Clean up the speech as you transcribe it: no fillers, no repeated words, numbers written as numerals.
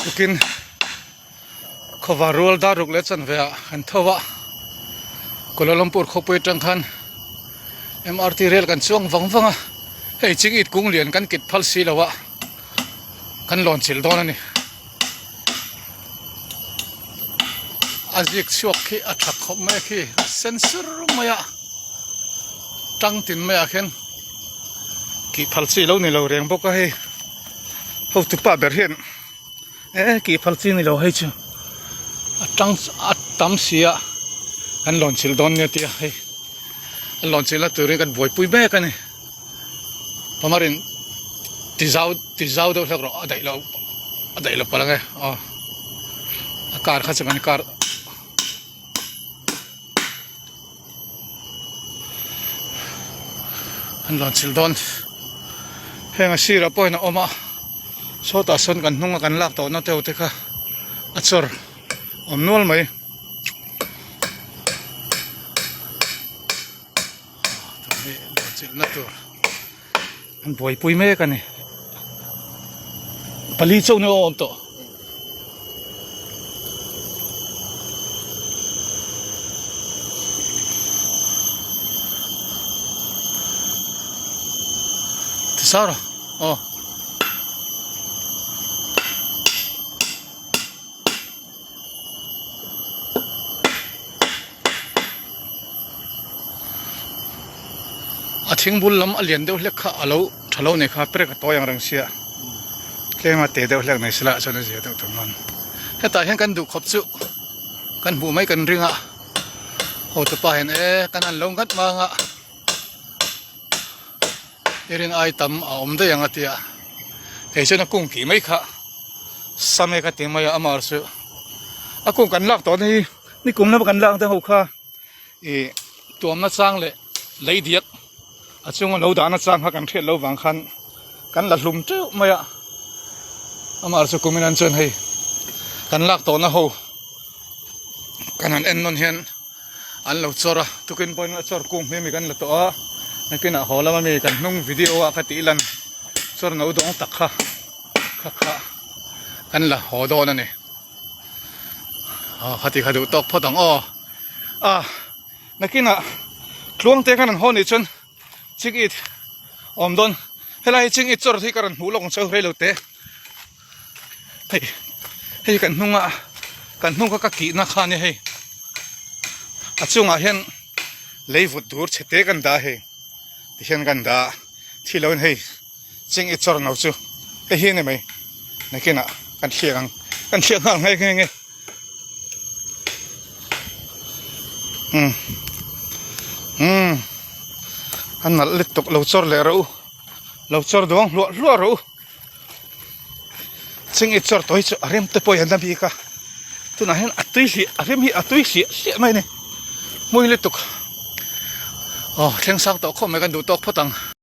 Tukin khawvar rual dar ruk leh chanve ah kan tho a, Kuala Lumpur khawpui atang khan MRT rel kan chuang vang vang a, hei ching it kung lian kan kit phal si lo a, kan lawn chilh dawn a ni. A zik chhuak khi a tha khawp mai a khi a sen sur mai a, tang tin mai ah khian kih phal chi lo ni lo reng bawk a hei hotu pa ber hian e kih phal chi ni lo hei chu a tang a tam si a kan lawn chilh dawn nia tia hei a lawn chilh na turin kan buaipui mek a ni pamarin ti zau ti zau deuh hlek rawh a daih loh a daih loh palh ang e aw a car kha chu kan car an rawn chilh dawn heng a sirah pawhin a awm a sawtah sawn kan hnunga kan lak tawhna te ho te kha a chawr awm nual mai. Chilhna tur an buaipui mek a ni pali chauh ni awm tawh tisar aw. A thing bul lam a lian deuh hlek kha a lo tha lo nei kha prek a tawi ang reng sia tlem a te deuh hlek nei sela chuan a zia deuh tur dawn hetah hian kan duh khawp chu kan hmuh mai kan ring a hotupa hian e kan han lo nghat mang a i rin ai tam a awm daih ang a tia kei chuan a kung tih mai kha same ka ti mai a amah chu a kung kan lak tawh na hi nikum lama kan lak te ho kha ih tuamna chang leh lei diak a chunga lo dahna chang kha kan hriat loh vang khan kan la hlum teuh mai a amah chu kumin an chuan hei kan lak tawhna ho kan han en nawn hian. An lo chawr a, tukin pawhin a chawr kung hi mi kan la tawh a, nakinah haw lama mi kan hnung video ah ka tih lan chawr no dawng tak kha kha kha kan la haw dawn a ni. Aw khati kha duh tawk phawt ang aw. A nakinah tluang te khan an haw nih chuan ching it awm dawn helai hi ching it chawr hi ka rawn hmuh lawk ang cheu rei lo te. Hei hei kan hnunga kan hnung kha ka kihna kha a nia hei a chungah hian lei vut dur chhe te kan dah a hei tihian kan dah a thi loin hei ching i chawr no chu hei hi a ni mai nakinah kan thliak ang kan thliak nghal nghe nghe nghe umm umm a nalh lutuk lo chawr leh rawh u lo chawr duang hluah hluah rawh u. Ching i chawr tawh hi chu a rem te pawh hian a bik a tunah hian a tui hliah a rem hi a tui hliah hliah mai a ni hmui lutuk aw thleng sang tawh khawp mai kan duh tawk phawt ang.